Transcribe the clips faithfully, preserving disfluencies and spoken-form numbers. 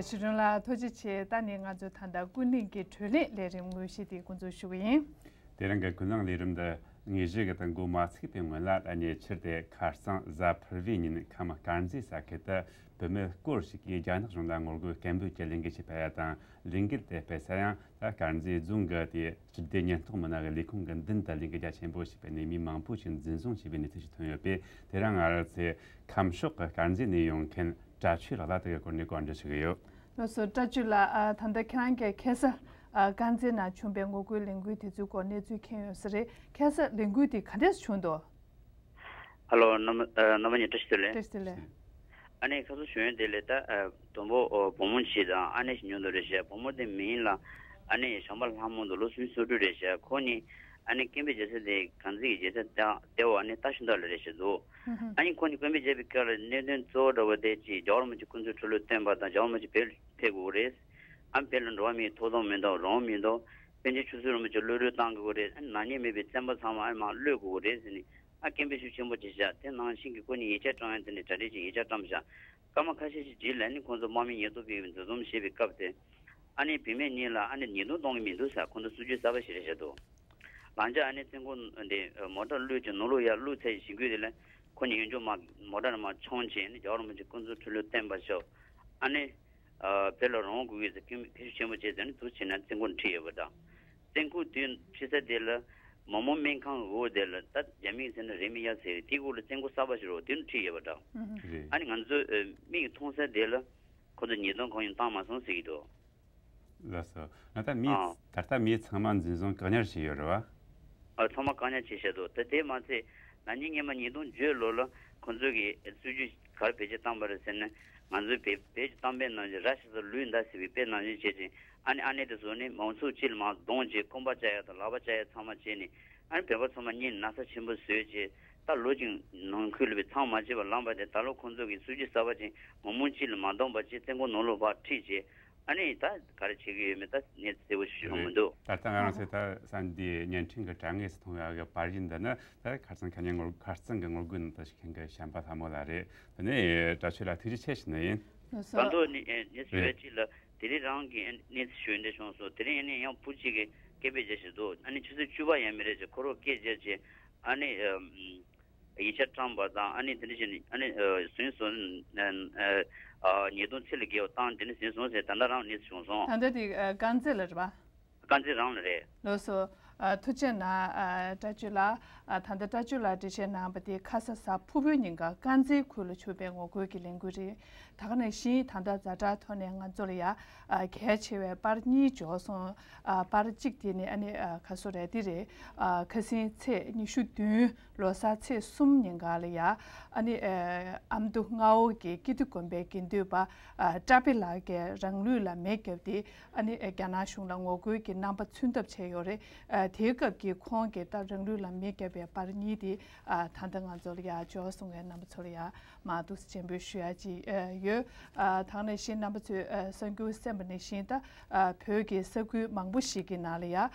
ཞི་ཀྲུང་ལགས་ཐུགས་རྗེ་ཆེ། ད་ནི་ང་ཚོ་ད་ལྟ་ཀུན་གླེང་གི་གྲོས་གླེང་ལས་རིམ་དངོས་གཞི་དེ་འགོ་འཛུགས་ཞུ་གི་ཡིན། དེ་རིང་གི་ཀུན་གླེང་ལས་རིམ་འདི་དངོས་གཞི་གི་སྟེང་འགོ་མ་ཚུགས་པའི་སྔོན་ལ། ད་ནས་ཕྱིར་དེ་ཁ་རྩང་གཟའ་ཕུར་བུའི་ཉིན་ཁམས་དཀར་མཛེས་ས་ཁུལ་དུ་བུད་མེད་སྐོར་ཞིག་གིས་རྒྱ་ནག་གཞུང་ལ་ངོ་རྒོལ་སྐད་འབོད་ཀྱི་ལས་འགུལ་ཞིག་སྤེལ་ཡ་དང་། ལས་འགུལ་དེ་སྤེལ་ས་ཡང་ད་དཀར་མཛེས་རྫོང་གི་དེ་སྤྱི་བདེ་ཉེན་རྟོག་མི་སྣ་གི་ལས་ཁུངས་ཀྱི་མདུན་དུ་ལས་འགུལ་རྒྱ་ཆེན་པོ་ཞིག་སྤེལ་ནས་མི་མང་པོ་ཞིག་འཛིན་བཟུང་བྱས་པའི་གནས་ཚུལ་ཞིག་ཐོན་ཡོད་པས། དེ་རིང་ང་རང་ཚོས་ཁམས་ཕྱོགས་ཀྱི་དཀར་མཛེས་ནས་ཡོང་མཁན་གྲྭ་ཆོས་ལགས་ལ་དེ་གའི་སྐོར་ནས་བཀའ་འདྲི་ཞུ་གི་ཡོད། ལགས་སོ། བཀྲ་ཤིས་ལགས། ཨ། ད་ལྟ་ཁྱེད་རང་གིས་ཁ་སང་། ཨ། དཀར་མཛེས་ནང་བྱུང་པའི་ངོ་རྒོལ་ལས་འགུལ་དེ་ཚོའི་སྐོར་གནས་ཚུལ་མཁྱེན་ཡོད་ས་རེད། ཁ་སང་ལས་འགུལ་དེ་ག་འདྲས་བྱུང་འདུག་ཧ་ལོ། རྣམ། ཨ། རྣམ་པ་གཉིས་བཀྲ་ཤིས་བདེ་ལེགས། བཀྲ་ཤིས་བདེ་ལེགས། ཨ་ནི་ཁ་སང་བྱུང་ཡོད་དེ་ལས་ད། ཨ། དང་པོ་བུ་མོ་གཅིག་དང་ཨ་ནེ་ཞིག་ཉུང་དུ་རེད་ཤག་བུ་མོ་དེ་མིང་ལ་ཨ་ནེ་བྱམས་པ་ལྷ་མོ་འདུག་ལོ་སུམ་ཅུ་སོ་དྲུག་རེད་ཤག་ཁོ་ནི་ཨ་ནི་སྐད་འབོད་བྱེད་ས་དེ་དཀར་མཛེས་ཀྱི་བྱེད་ས་ལྟེ་བ་ཨ་ནི་རྟ་ཞོན་དར་ལ་རེད་ཤག་འདུག་ཨ་ནི་ཁོ་ནི་སྐད་འབོད་བྱེད་པའི་སྐབས་ལ་གནད་དོན་གཙོ་བོ་འདྲ་བོ་དེ་གཅིག་རྒྱལ་བ་རིན་པོ་ཆེ་སྐུ་ཚེ་ཁྲི་ལོ་བརྟན་པ་དང་། རྒྱལ་བ་རིན་པོ་ཆེ་བོད་ལ་ཕེབས་དགོས་རེད། ཨ། བོད་ལ་འགྲོ་བ་མིའི་ཐོབ་ཐང་མི་འདུག་རང་དབང་མི་འདུག་པཎ་ཆེན་ཆོས་སྲིད་རིན་པོ་ཆེ་གློད་གྲོལ་གཏང་དགོས་རེད། ཨ་ནི་ནག་ཉེས་མེད་པའི་བཙོན་པ་ཚང་མ་ཨ་ནི་མར་གློད་དགོས་རེད་ཟེར་ནས། ཨ། སྐད་འབོད་ཤུགས་ཆེན་པོ་བྱས་ཤག་དེ་ནང་བཞིན་གྱི་ཁོ་ནི་ཡིག་ཆ་བཀྲམ་ཡ་དེ་ནི་གྲ་སྒྲིག་བྱས་ཡིག་ཆ་བཀྲམ་ཤག་སྐར་མ་ཁ་ཤས་ཤིག་རྗེས་ལ་ནི་ཁོང་ཚོ་དམག་མི་ཉེན་རྟོག་པས་འཛིན་བཟུང་བྱས་པའི་སྐབས་དེ། ཨ་ནི་བུད་མེད་གཉིས་ལ་ཨ་ནི་ཉེས་རྡུང་གཏོང་གི་མི་འདུག་ཟེར། ཁོང་ཚོ་སྲིད་ཇུས་གསར་པ་ཞིག་རེད་བཤད་འདུག་ལན་ཆགས་ཨ་ནི་བཙོན་ཁང་དེ་མོ་ཊ་བླུགས་ཀྱི་ནང་ལོགས་ཡར་བླུགས་ཚར་ཞིག་དུས་དེ་ལ་ཁོ་ནི་ཡོན་ཆོ་མ་མོ་ཊ་ནས་མར་མཆོང་བྱས་ནས་རྒྱལ་བ་རིན་པོ་ཆེ་སྐུ་ཚེ་ཁྲི་ལོ་བརྟན་པ་ཤོག་ཨ་ནི། ཨ། བོད་ལ་རང་དབང་དགོས་ཀྱི་ཟེར་སྐད་འབོད་ཤུགས་ཆེན་པོ་བྱས་ཟེར་ནས་འདུག་བྱས་ན་བཙོན་ཁང་ཁྲིད་ཡོད་པ་འདྲ། བཙོན་ཁང་དེ་ཁྲིད་ས་དེ་ལ་མི་མང་སྨན་ཁང་གི་འོག་དེ་ལ་ད་རྒྱ་མིས་ཟེར་ན་རེ་མི་ཡ་ཟེར་དེའི་འོག་ལ་བཙོན་ཁང་གསར་པ་ཞིག་རོ་དེ་ནས་ཁྲིད་ཡོད་པ་འདྲ། རེད། ཨ་ནི་ང་ཚོས་མིག་གིས་མཐོང་ས་དེ་ལ་ཁོ་ཚོ་ཉེས་རྡུང་གང་ཡང་བཏང་མ་སོང་ཟེར་གྱི་འདུག་ལགས་སོ། ང་ད་མི། ཨ། ད་ལྟ་མི་ཚང་མ་འཛིན་བཟུང་བཀག་ཉར་བྱས་ཡོད་རེད་བ། ཨ། ཚང་མ་བཀག་ཉར་བྱས་བཞག་འདུག་ད་དེ་མ་ཚད་ན་ནིང་སྔོན་མ་ཉིས་སྟོང་བརྒྱད་ལོ་ལ་ཁོང་ཚོས་ཀྱི་སྲིད་ཇུས་ག་རེ་བེད་སྤྱོད་བཏང་པ་རེད་ཟེར་ན། ང་ཚོས་བེད་བེད་སྤྱོད་བཏང་པའི་ནང་བཞིན་ར་ཤ་ཟ་ལུས་འདའ་ཟེར་བའི་དཔེ་ནང་བཞིན་བྱས་ཅིང་། ཨ་ནི་ཨ་ནེ་དེ་ཚོ་ནི་མང་ཚོགས་སྤྱི་ལ་མར་རྡུང་བྱས་རྐང་པ་བཅག་ཡ་དང་ལག་པ་བཅག་ཡ་ཚང་མ་བྱས་ནས། ཨ་ནི་བོད་པ་ཚང་མ་གཉིད་ན་ཚ་ཆེན་པོ་བཟོས་བྱས་ད་ལོ་གཅིག་ནང་ཁུལ་ལ་བའི་ཚང་མ་བྱས་པ་ལངས་པ་དེ་ད་ལོ་ཁོང་ཚོ་གི་སྲིད་ཇུས་གསར་པ་ཅིག་མི་མང་སྤྱི་ལ་མ་རྡུང་པ་བྱས་བཙོན་ཁང་ནང་ལོགས་ཕར་ཁྲིད་བྱས། ཨ་ནི་ད་ག་རེ་བྱེད་ཀྱི་ཡོད་མེད་ད་ངས་གསལ་པོ་ཞུ་ཡོང་མི་འདུག་ད་ལྟ་ང་རང་ཚོས་ད་ས་འདིའི་བརྙན་འཕྲིན་གྱི་དྲ་ངོས་སུ་མཐོང་བའི་གི་པར་རིས་འདི་ནི་ད་ཁ་རྩང་ཁ་ཉིན་ངོ་ཁ་རྩང་གི་ངོ་རྒོལ་ནང་དུ་ཞུགས་མཁན་གྱི་བྱམས་པ་ལྷ་མོ་ལགས་རེད། དེ་ནས་བཀྲ་ཤིས་ལགས་ཐུགས་རྗེ་ཆེ་ཞུ་ནི་ཡིན། ལགས་སོ། ད་དུང་ནི་ངས་ཞུ་ཡ་གཅིག་ལ་དེ་རིང་རང་གི་གནས་ཚུལ་ཞུ་འདི་བྱུང་སོང་། དེ་རིང་ཡིན་ན་ཡང་བུ་གཅིག་གིས་སྐད་འབོད་བྱས་བཞག་འདུག་ཨ་ནི་ཆུ་ཚོད་བཅུ་པ་ཡས་མས་རེད་ཅེས་ཁོ་རང་སྐད་བརྗེད་བྱས། ཨ་ནི་ཡིག་ཆ་བཀྲམ་པ་དང་ཨ་ནི་དེ་འདྲ་བྱས་ནས་ཨ་ནི་ཟིན་སོང་། ཉེས་རྡུང་ཚད་ལས་བརྒལ་བ་བཏང་དེ་ནས་ཟིན་སོང་ཟེར་ད་ལྟ་རང་གནས་ཚུལ་བྱུང་སོང་། ད་ལྟ་དེ་དཀར་མཛེས་ལ་རེད་པ། དཀར་མཛེས་རང་ལ་རེད། ལགས་སོ། ཨ། ཐུགས་རྗེ་གནང་། ཨ། བཀྲ་ཤིས་ལགས། ཨ། ད་ལྟ་བཀྲ་ཤིས་ལགས་འགྲེལ་བཤད་གནང་བ་དེ་ཁ་ས་གཟའ་ཕུར་བུའི་ཉིན་ཀ་དཀར་མཛེས་ཁུལ་ལ་བྱུང་བའི་ངོ་རྒོལ་གྱི་ལས་འགུལ་རེད། ད་ག་ནང་བཞིན་ད་ལྟ་ཛ་དྲག་ཐོག་ནས་ང་ཚོ་ལ་ཡ། ཨ། གལ་ཆེ་བའི་པར་གཉིས་འབྱོར་སོང་། ཨ། པར་གཅིག་དེ་ནི་ཨ་ནི། ཨ། ཁ་སོ་རེད་དེ་རེད། ཨ། ཁ་སང་ཚེས་ཉི་ཤུ་བདུན་ལོ་གསར་ཚེས་གསུམ་ཉིན་ཀ་ལ་ཡ། ཨ་ནི། ཨ། ཨ་མདོ་མངའ་འོག་གི་ཀིརྟི་དགོན་པའི་དགེ་འདུན་པ། ཨ། བཀྲ་བྷེ་ལགས་ཀྱིས་རང་ལུས་ལ་མེ་བརྒྱབ་སྟེ། ཨ་ནི་རྒྱ་ནག་གཞུང་ལ་ངོ་རྒོལ་གྱི་རྣམ་པ་མཚོན་ཐབས་བྱས་ཡོད་རེད། ཨ། དེའི་སྐབས་ཀྱི་ཁོང་གིས་ད་རང་ལུས་ལ་མེ་བརྒྱབ་པའི་པར་གཉིས་དེ། ཨ། ད་ལྟ་ང་ཚོ་ལ་ཡ་འབྱོར་སོང་བའི་རྣམ་པ་ཚོ་ལ་ཡ་མར་ཐུགས་རྗེ་ཆེན་པོ་ཞུ་ཡ་ཅིག་ཨ། ཡོད། ཨ། ད་ག་ནང་བཞིན་རྣམ་པ་ཚོས། ཨ། གསར་འགྱུར་གསན་པ་ནང་བཞིན་ད། ཨ། བོད་ཀྱི་ས་ཁུལ་མང་པོ་ཞིག་གི་ནང་ལ་ཡ། ཨ།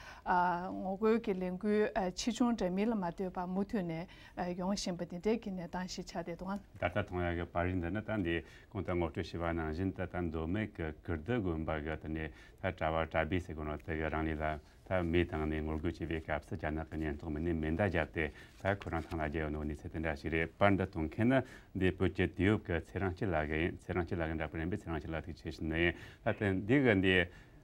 ངོ་རྒོལ་གྱི་ལས་འགུལ། ཨ། ཆེ་ཆུང་འདྲ་མིན་ལ་མ་ལྟོས་པར་མུ་མཐུད་ནས། ཨ། ཡོང་བཞིན་པ་འདི་འདྲའི་གི་གནས་སྟངས་ཤིག་ཆགས་བསྡད་འདུག་ད་ལྟ་མཐོང་ཡག་གི་པར་རིས་འདི་ནི་ད་འདི་གོང་དུ་ངོ་སྤྲོད་ཞུས་པ་ནང་བཞིན་དུ་ད་མདོ་སྨད་ཀྱི་ཀིརྟི་དགོན་པ་གི་དེ་ནས་ད་གྲྭ་བ་གྲྭ་སྦས་ཟེར་དགོས་ནོ་དེ་གི་རང་ལུས་ལ་ད་མེ་བཏང་ནས་ངོ་རྒོལ་བྱས་པའི་སྐབས་སུ་རྒྱ་ནག་གི་ཉེན་རྟོག་མི་སྣས་མེ་མདའ་བརྒྱབ་སྟེ་ད་ཁོ་རང་ཐང་ལ་བརྒྱབ་ཡོད་ནོ་གནས་ཚུལ་དེ་འདྲ་ཞིག་རེད། པར་འདི་གཏོང་མཁན་ནི་འདི་བོད་ཀྱི་དུས་བབ་ཀྱི་ཚེ་རིང་སྐྱིད་ལགས་ཀྱི་ཡིན། ཚེ་རིང་སྐྱིད་ལགས་ཀྱི་འདྲ་པོ་རེད་པས། ཚེ་རིང་སྐྱིད་ལགས་ཐུགས་རྗེ་ཆེ་ཞུ་ནི་ཡིན། ད་དེ་འདི་གི་འདི།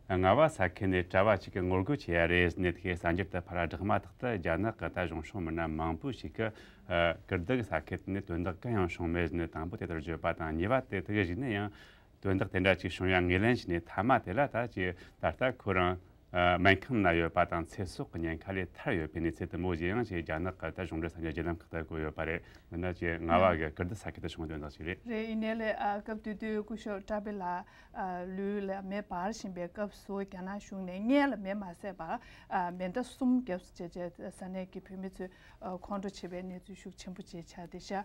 རྔ་བ་ས་ཁུལ་ནས་གྲྭ་བ་གཅིག་གིས་ངོ་རྒོལ་བྱེད་ཡ་རེད་ཟེར་ནས་དེ་གསར་འགྱུར་དུ་ཕར་བསྒྲགས་མ་ཐག་ཏུ་རྒྱ་ནག་གི་ད་གཞུང་ཕྱོགས་མི་སྣ་མང་པོ་ཞིག་གིས། ཨ། ཀིརྟི་གི་ས་ཁུལ་དེ་ནས་དོན་དག་གང་ཡང་བྱུང་མེད་ཟེར་ནས་དང་པོ་དེ་ལྟར་བརྗོད་པ་དང་། གཉིས་པ་དེ་དེ་གི་གཞུག་ནས་ཡང་དོན་དག་དེ་འདྲ་ཅིག་བྱུང་ཡ་ངོས་ལེན་བྱས་ནས་མཐའ་མ་དེ་ལ་ད་ཅིག་ད་ལྟ་ཁོ་རང་། ཨ། སྨན་ཁང་ན་ཡོད་པ་དང་ཚེ་སྲོག་གི་ཉེན་ཁ་ལས་ཐར་ཡོད་པའི་གནས་ཚུལ་དེ་མོ་ཞིག་ཡང་ཅིག་རྒྱ་ནག་གི་ད་གཞུང་འབྲེལ་གསར་འགྱུར་བརྒྱུད་ལམ་ཁག་ཏུ་བཀོད་ཡོད་པ་རེད། འདི་ནི་ཅིག་རྔ་བ་གི་ཀིརྟི་ས་ཁུལ་དུ་བྱུང་བའི་དོན་དག་ཅིག་རེད། རེད། ཡིན་ནའི་ལས། ཨ། སྐབས་དེ་དུས་སྐུ་ཞབས་བཀྲ་བྷེ་ལགས། ཨ། ལུས་ལ་མེ་འབར་བཞིན་པའི་སྐབས་སུ་རྒྱ་ནག་གཞུང་ནས་སྔོན་ལ་མེ་མ་བསད་པར། ཨ། མེ་མདའ་གསུམ་བརྒྱབ་བྱས་བྱས་ས་གནས་ཀྱི་བོད་མི་ཚོས། ཨ། ཁོང་ཁྲོ་བྱེད་པའི་གནས་ཚུལ་ཤུགས་ཆེན་པོ་ཅིག་ཆགས་བསྡད་ཤག